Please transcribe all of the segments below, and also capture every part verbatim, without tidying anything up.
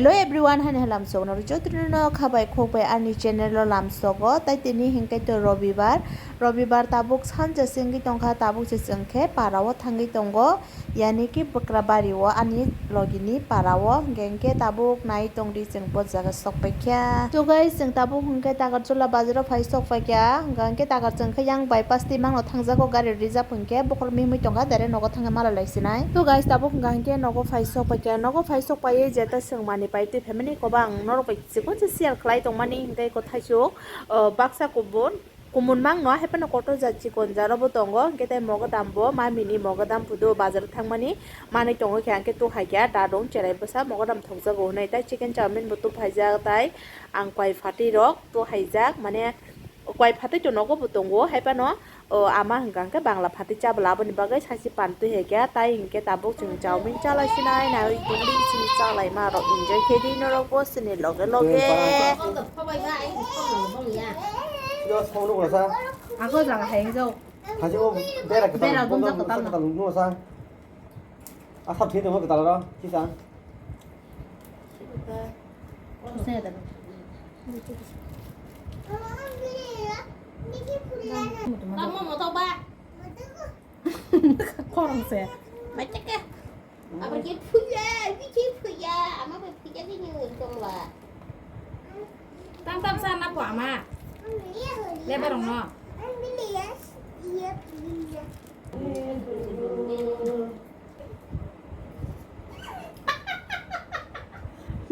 Hello everyone, hani halam sok no jotono no khabai khokbai ani channel o lamsogo. Tai tini hinkhe to Robibar, Robibar tabuk sanja sengwi tongkha, tabuk se chwng khe para o thangwi tongo, yani ki Bwkrabari o ani logi ni para o, hinkhe tabuk nai tongdi chwng bo jaga sok paikha. So guys, chwng tabuk hinkhe Takarjula bazar o phai sok paikha, hinkhe Takar chwng khe yang bypass twi mangno thangjago gari reserve hinkhe bokhorok mihimwi tongkha, direct nogo thangwi mala lai sinai. So guys, tabuk hinkhe nogo phai sok paikha, nogo phai sok paiwi jeta chwng manwi pai twi phaimani kobo ang norok bai chikon se share khlai tongmani hinkhe eko thaisuk, o, baksa kubun, kumun mangno haiphano kotor jat chikon jat rokbo tongo, hinkhe tei mogodam bo mamini mogodam phudo bazar thangmani manwi tongo khe, hinkhe tuhaikhe dadong cherai bwsa mogodam thokjago hwnwi tei chicken chowmin bo tuphaijak tei ang koi phatwi rok tuhaijak mane koi phatwi to nogo bo tongo haiphano. O ama hwnka hwnkhe bangla phatwi chabwla aboni bagwi sachi pan twi hai khe, tai hinkhe tabuk chwng chowmin chalai sinai, naiwi tongdi chini chalaima rok enjoy khe di norok bo chini loge loge. Yo, song nukla sa. Ako jaga hai wng jao. Haji o bera kwtal, bera bera bumjak kwtal kwtal nukla sa. Asap thwi tongma kwtal ro, kisa. Kusne da. Tamo moto ba. Khorang se. Macam ke. Apa dia punya? Dia punya. Ama ba punya ni ni tong ba. Tam tam sana po ama. Lebar no. Iya punya.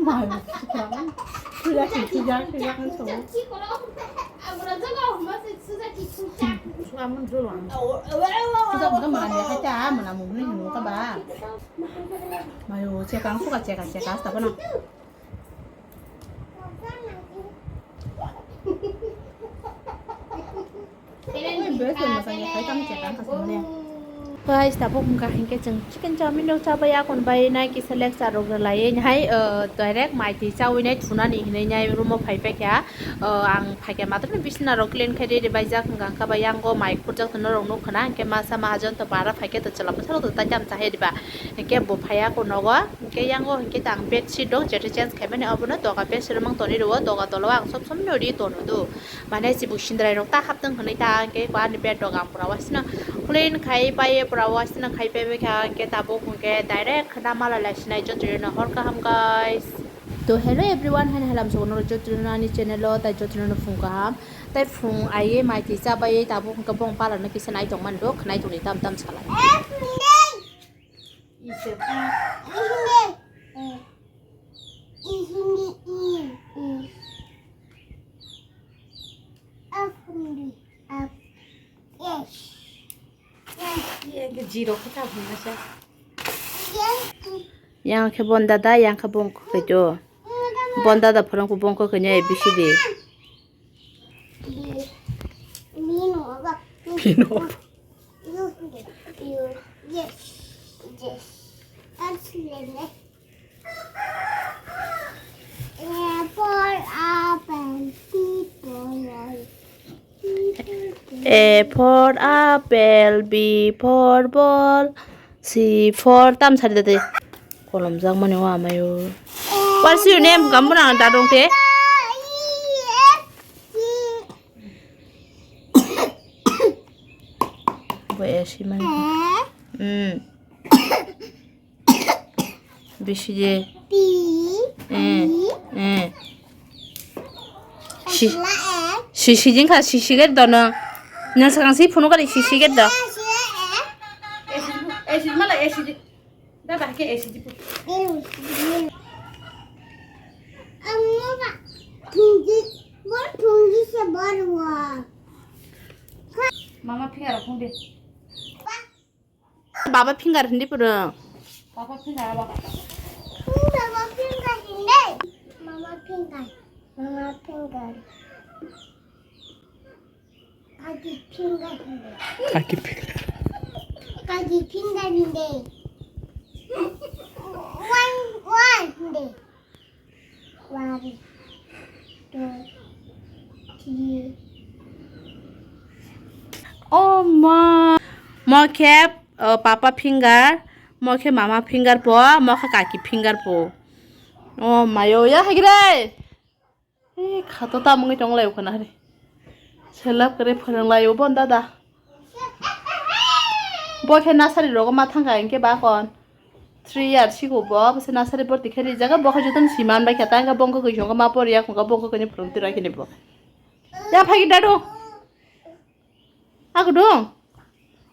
Mai, sudah sih, sudah, sudah kan semua. Sudah enggak mana ya, kaca mana mau beli dulu kabar. Mayo, cekang suka cekang cekang, tapi nak. Guys, tabuk wngkha hinkhe chwng chicken chowmin rok chabai, akon bai nai kisa lecture rok rwlaiwi hai, uh, direct mai twi chawi nai thunani hinwi nai room o phai paikha. Uh, ang phaikha matwrwino bisna rok clean khai rwi rwbaijak, wngkha wngkha bai yango mai khurjak norok nukha na, hinkhe masa mahajon to bara phaikhe to chwla bwsarok to tai tam chahai rwba, hinkhe bo phaiya ko nogo. Hinkhe yango hinkhe tang bedsheet rok jeto change khaimani, obono doga bedsheet romang tonwi rwo, doga tolo ang sob somoi no ri tono do. Mane chibuk sindrai rok ta haptwng hwnwi ta hinkhe ani bed rok ang pura wasino clean khai paiye, pura wasino khai pai kha, hinkhe tabuk hinkhe direct khna mala lai sinai jotono hor kaham guys. To hello everyone, hani halam sogo norok jotono ani channel o, tai jotono phung kaham. Tai phung aiye mai twi chabai tabuk hinkhe bong pala no kisa nai tongmani do, khnai tongni tam tam salai. Isip. Yang khe bon dada, yang khe bong kwkhwito. Bon dada phwrwngkho bong kwkhwini A B C D. Pino. Yes, yes. A for apple, B for ball. A for apple, B for ball, C for tam sari dade. Kolom jak mani o amayo. What's your name? Kamu nang dadong te? Bo A C mani. Hmm. Bisi je. T. Eh, eh. Si, si, si jing kha, si, si get do no. Nang sakang si phunu kali si, si get do. Acid, acid mala acid. Dada ke acid pu. Mama finger phone de. Baba finger hindi pura. Baba finger, baba. Baba finger hindi. Mama finger. Mama finger. Kaki finger hindi. Kaki finger. Kaki finger hindi. One, one hindi. One, two, three. Oh ma. Mo khe, uh, papa finger, mo khe mama finger po, mo khe kaki finger po. O mayo ya hagre. Ei khato tamungwi tong lai khana re. Selap kare phwrwng lai bo dada. Bo khe nasari rogo ma thangkha hinkhe ba kon. Three years sigo bo, bo se nasari borti khe rijak, bo khe jotono siman bai khe tang khe bo wngkha koi songo ma pori ya khungkha bo wngkha koi phwrwng tira khe ni bo. Ya phagi dadu. Aku dong.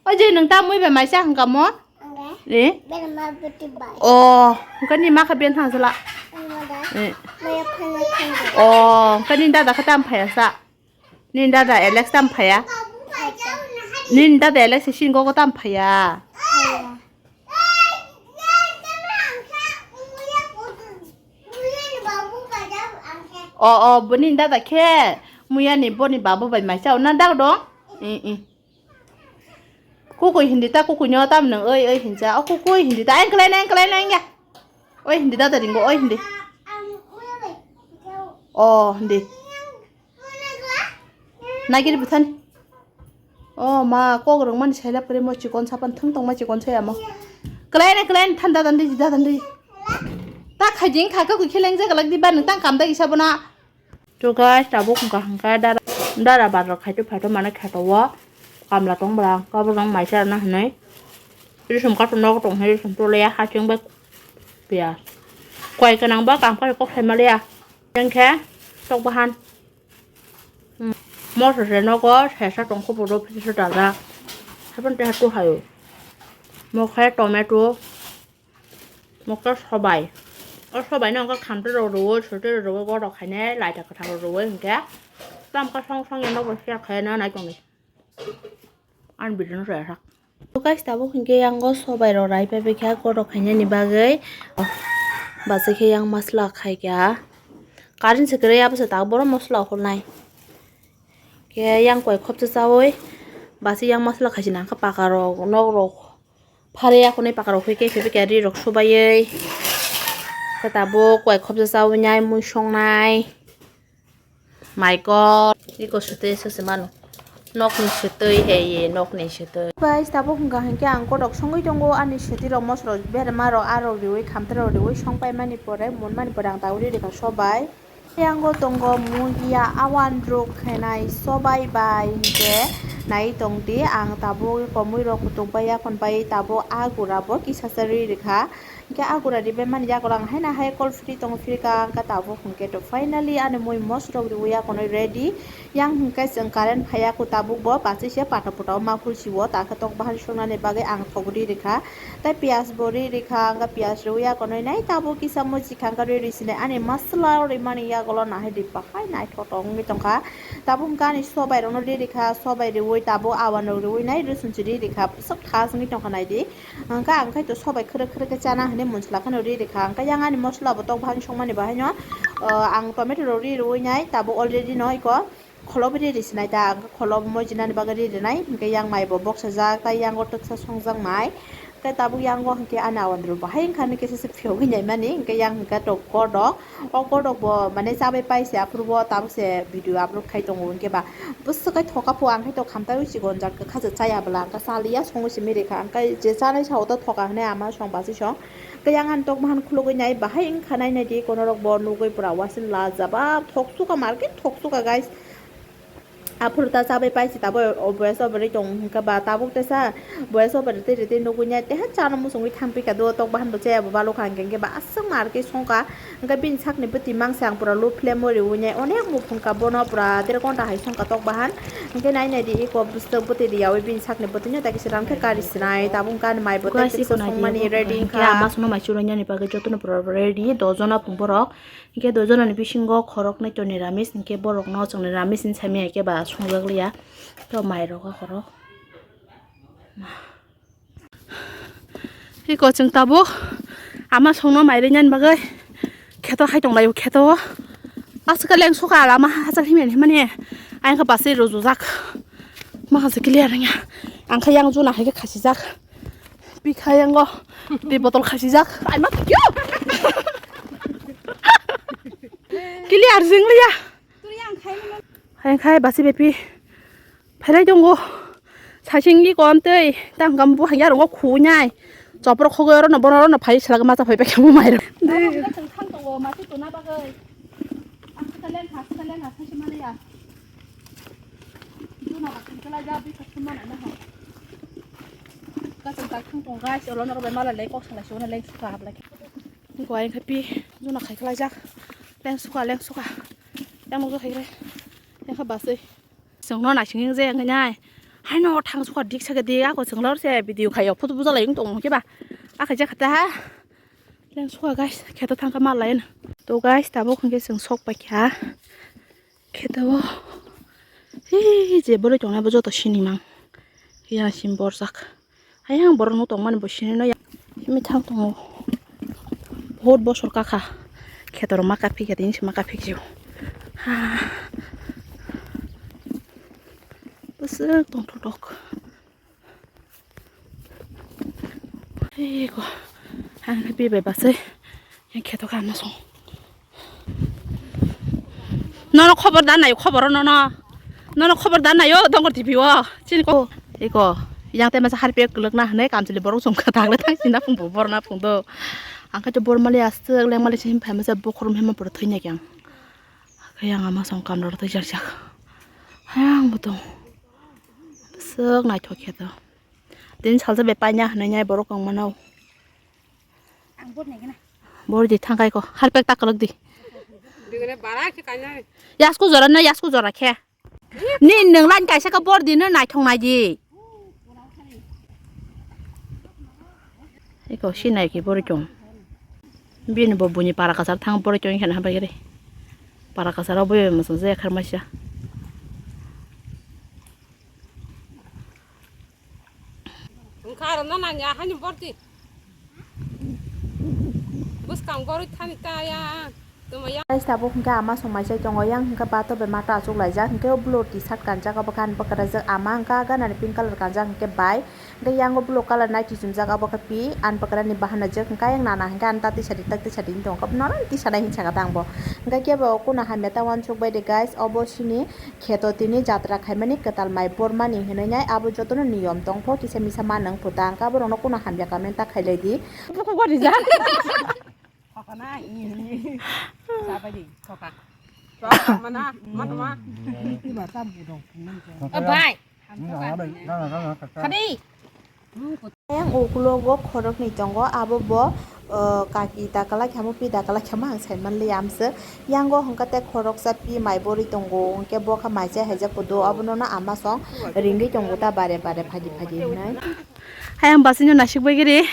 O je nang ta mui bai maisa hangka mo? Angge. Eh? Berma beti bai. Oh, hangka ni maka ben thang sala. Angge da. Eh. Maya phana thang. Oh, hangka ni dada kha tam phaya sa. Ni dada Alex tam phaya. Ni dada Alex si singo ko tam phaya. Phaya. O, o, boni dada khe muya ni boni babu bai maisa na dak dong. I, i. Kukui hindi ta, kukui nyo tam nang oi, oi hinja. O kukui hindi ta, engklai na, engklai na, engya. Oi hindi dada ringo, oi hindi. O, hindi. Nagir bwthani. O ma, kok rwngmani sailap kwrwi mo chikon sapan thwng tongma chikon saya mo. Kwlai na kwlai na than dadan di, dadan di. Ta khaijing kha kha kwi kheleng jaga lak di ba nang tang kam da isa bona. To guys, tabuk hwnkha hwnkha dara, dara bar rok khaito phaito mane kheto o. Kamla tong bwla, kabur rong maisa rwna hwnwi. Risum kato nogo tong hwnwi risum tole ya haching bai piya. Koi kanang ba kam kari kok sai maliya. Yang khe tok bahan. Hmm. Moso se nogo sesa tongkho bodo phisa dada. Sabon te hatu hayo. Mokhe tomato. Mokhe sobai. O sobai no khamte rok rwo, sote rok rwo, gorok khaine laita kwthar rok rwo hinkhe. Tam ka song song ya nogo siya khaina nai tongni. Ani video no rwya sak. To guys, tabuk hinkhe yango sobai rok rai pai pai kha gorok khainani bagwi. Bachai khe yang masla khai kha. Current se kwrwi abo se tak boro masla hol nai. Khe yang koi khopsa chawi bachai yang masla khai se nang kha paka rok nok rok. Phari ya khwnwi paka rok khe khe khe ri rok subaiwi. Khe tabuk koi khopsa chawi nai mui song nai. My God, iko swtwi swse mano. Nokni swtwi he ye, nokni swtwi. Guys, tabuk hwnkha hinkhe ang kotok songwi tongo, ani swtwi rok moso rok berma rok arok riwi khamtra rok riwi song paimani pore, monmani pore ang tabuk riri kha sobai. Yango tongo muiya awan rok khenai sobai bai hinkhe nai tongdi ang tabuk komui rok kutuk bai yakon bai tabuk agura bo kisa sa riri kha. Hingke agura ribai mani yago ang haino hai kol free tongo, free ka hingke tabuk hingke to finally ani mui mosrok riwi yakono ready. Yang hingke chwng current phaiya kho tabuk bo bachai se pata pota o ma phul siwo, takhe tok bahai songnani bagwi ang thok ri rikha. Tai piyaj bo ri rikha, hingke piyaj riwi yakono nai tabuk kisa mui chikha hingke ri ri sinai ani masla rimani yago lo nahai ri bahai naithotok wngwi tongkha. Tabuk hingke ani sobai rokno ri rikha, sobai riwi tabuk awan rok riwi nai rwsong si ri rikha, bwswk khas wngwi tongkha naidi. Hingke ang khe to sobai khwrwk khwrwk khe chana hinwi monsla kheno ri rikha. Hingke yang ani mosla bo tok bahai songmani bahaino, ah, ang tomato rok ri rwui nai tabuk already no iko kholobo ri risi nai ta, ang khe kholobo moi jinani bagwi ri rinai. Hingke yang mai bo boksajak, tai yango twksa songjak mai. Hingke tabuk yango hingke ani awan rok bahai wngkha, hingke se se phiyogwi nai mani. Hingke yang hingke to kodok. O kodok bo mane chabai pai se, aphuru bo tabuk se video upload khai tongo, hingke ba bwswk kai thoka pho, ang khai to khamtai ui chigon jak kha je chaya bwla, ang kha chaliya songwi se miri kha, ang khai je chanai sao ta thoka hwnwi ama song basi song. Khe yang ani tok bahan khulugwi nai bahai wngkha, nai nai di kono rok bo nugwi pura wasin la jabab thok suka market thok suka guys. Aphuru ta chabai paisi tabuk o boyas oborwi tong hwnkhe ba tabuk tesa boyas oborwi twi rwtwi nugwi nai teha chana muchungwi thangpikha do tok bahan bo chaya bo balokha hwnkhe ba aswk ma arke songkha hwnkhe bini sakni bwtwi mangsa ang pura luphle mori wngnai onek muphungkha bono pura der ghonta hai songkha tok bahan hwnkhe nai nai di eko bwswk bwtwi riyawi bini sakni bwtwino ta kisa rang khe kari sinai tabuk ani mai bo tei kisa songmani ready wngkha. Ama sono mai churui nani bagwi jotono pura ready do jona phung borok. Hingke doijonani bisingo khoroknwi to niramis, hingke borokno chwng niramis hinwi saimanya hingke ba songjakliya. To mairok a khorok. Iko chwng tabuk ama songno mai rinani bagwi kheto hai tonglaio, kheto o. Aswk leng soka lama hachal himya himani ayang khe bachwi rujujak. Makha se clear wngya. Ang khe yang juna hai khe khachijak. Bikha yango twi botol khachijak. Aima kyo. Kili arjing liya. Hai khai basi bepi. Phailai tongo. Sasinggi kon tei tang gam bu hangya rongo khunyai. Chopro khogoi oro no bono oro no phai selaga macha phai pakhe mo mai. O mati tuna bagwi. Ang kha leng ha, kha leng ha, kha se mali ya. Tuna bagwi kala ja bi kha se mali na ha. Ka se ka thang tong guys, olo noro bai mala lei kok sala se ona leng suka hap lagi. Ko ai kha pi, juna khai kala jak. Leng suka, leng suka. Yang mo khai re. Yang kha basui. Chwngno naising je wngkha nai. Haino thang sukha dik saka dik ako chwnglo se video khaio photo bujalai wng tong khe ba. Akha je khata ha. Leng sukha guys kheto thangkha ma lain. To guys tabuk hwnkhe chwng sok paikha. Kheto o. Hi je bwrwi tongnai bo joto sinimang. Yang sim borjak. Ayang borok no tongmani bo sinino ya. Simi thang tongo. Bahut bosor kakha. Khetor ma kaphikha tini se ma kaphikjio. Ha. Bwswk tongthok thok. Ego. Ang bebak basai. Yang kheto kha masong. Nono khobor da nayo, khobor nono. Nono khobor da nayo, Dongor T V o. Chini ko, iko, yang te masa harpiya kwlwk na hwnwi kamchwlwi borok chwng kha tang le thang sina phung bo bor na phung do. Ang khe bor mali aswk leng mali se phai masa bokhorok hema pura thoi na khe ang. Khe yang ama song kam rok thoi jak jak. Hayang bo tong. Bwswk naithok khe to. Tini salsa bai paina hwnwi nai borok wng mano. Ang bor nai gana. Bor di thang kai ko. Harpek ta kwlwk di. Digene bara khe kainai. Yasku jora na yasku jora khe. Ni nung lan kaisa ka bor di no naithok nai di. Eko sinai ki bor chong. Bini bo buni para kasar thang bor chong khe na hambai gere. Para kasar bo masang je khar maisa. Wngkha aro no nangya haino bordi. Bwskang borwi thani ta ya. Tuma ya. Guys, tabuk hwnkhe ama song maisai tongo, yang hwnkhe bato bai mata achuk laijak, hwnkhe o blue T-shirt kanjak, abo khe ani bwkrajwk ama, hwnkhe ah ganani pink colour kanjak, hwnkhe bai, hwnkhe yang o blue colour naiti chumjak, abo khe pi, ani bwkrani bahanajwk, hwnkhe ayang nana hwnkhe ani ta tisadi, tak tisadi wng tongo, norok tisanai hinwi sakha ta ang bo, hwnkhe kebo o kuna hamya ta uansuk bai de guys, obo sini. Kheto tini jatra khaimani kwtal mai bormani hinwi nai abo jotono niyom tongpho kisa misa ma nang phuta ang khe aborokno kuno hamya comment ta khailai di. Buku gori ja. Khokana ini. Sabai di khoka. Mana mana. Iba tam budong. Bai. Khadi. Yang ukulogo khoroknwi tongo, abo bo, uh, kaki dakalai khamo, pi dakalai khamo ang saimanliya amswk. Yango hwnkhe tei khoroksa pi mai borwi tongo, hwnkhe bo khe mai chai haijak kudu, abono no ama song ringwi tongo ta bare bare phagi phagi hinwi. Hayang basino nasik bai giri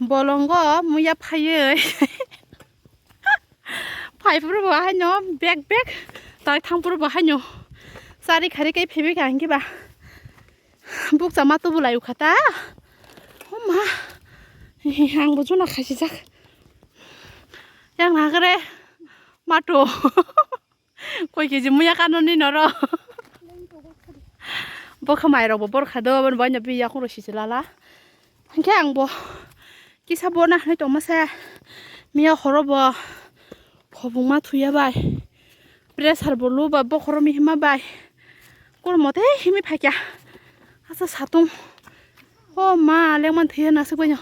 bolongo muya phaiwi. Phai phuru bo haino bek bek tai thang phuru bo haino chari khari kai phaibai ka hwnkhe ba bukcha ma tubu lai ukha ta. O ma, ang bo juna khasi jak. Yang nagare mato. Koi keji muya kano ni noro. Bo kha mai rok bo bor kha do, bo bai no bi yakung ro sisi lala. Hwnkhe ang bo kisa bo na hinwi tongma se miya horo bo khobongma thuya bai pressure bo low ba bokhoro mi hima bai kormo tei himi phaikya asa satung o ma lengman thuya nasuk bai no